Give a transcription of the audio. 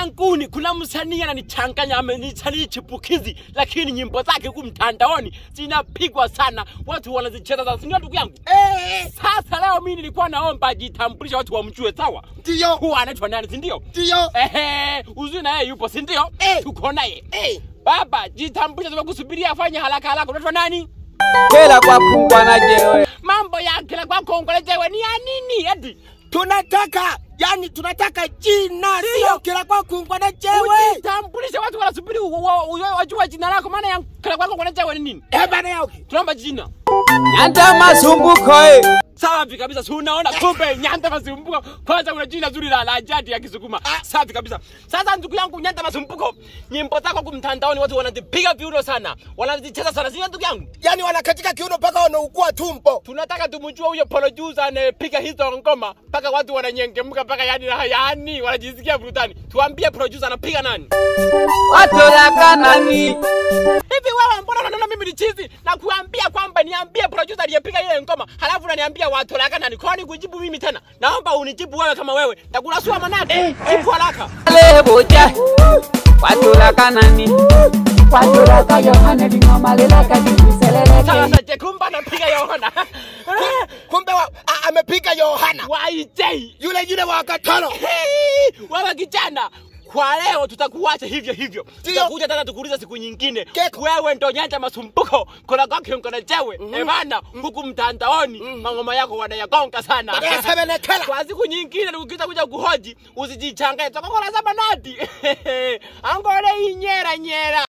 zanguni, kuna msanii ananichanganya, amenichali chipukizi, lakini nyimbo zake huku mtandaoni zinapigwa sana, watu wanazicheza sana, si ndio ndugu yangu? Sasa leo mimi nilikuwa naomba ajitambulishe watu wamjue, sawa? Ndio. Huwa anaitwa nani, si ndio? Ndio. Uzuri na yeye yupo, si ndio? Tuko naye. Baba, jitambulishe, tumekusubiria, afanye haraka haraka. Unaitwa nani? Kela kwa kungwa na jewe. Mambo ya kela kwa kungwa na jewe ni ya nini? Eti tunataka, yani tunataka jina, sio kela kwa kungwa na jewe. Ujitambulishe, watu wanasubiri wajue jina lako, maana ya kela kwa kungwa na jewe ni nini? Bana yao. Tunaomba jina. Nyanda Masumbuko. Safi kabisa, si unaona kumbe Nyanda Masumbuko. Kwanza una jina zuri la jadi ya Kisukuma. Safi kabisa. Sasa ndugu yangu Nyanda Masumbuko, nyimbo zako kwa mtandaoni watu wanazipiga viuno sana. Wanazicheza sana, si ndugu yangu? Yaani wanakatika kiuno mpaka wanaugua tumbo. Tunataka tumjue huyo producer anayepiga hizo ngoma mpaka watu wananyengemuka mpaka yani wanajisikia burudani. Tuambie producer anapiga nani? Watolaka nani? Hivi wewe mbona unaona mimi ni chizi na kuambia kwamba niambie producer aliyepiga ile ngoma, halafu unaniambia watolaka nani? Kwani kujibu mimi tena? Naomba unijibu wewe kama wewe. Nitakulasua manake. Jibu haraka. Leboja. Watolaka nani? Watolaka Yohana lingoma lelaka jiseleleke. Sasa je, kumbe anapiga Yohana. Kumbe amepiga Yohana. YJ. Yule wa Katoro. Wewe kijana, kwa leo tutakuacha hivyo hivyo. Tutakuja tena tukuuliza siku nyingine. Wewe ndo Nyanda Masumbuko, kuna kwake ngona jewe. Bana, huku mtandaoni mangoma yako wanayagonga sana. Kwa siku nyingine tukikuja kuja kuhoji, usijichanganye. Tutakuwa na sabanati. Angole inyera nyera.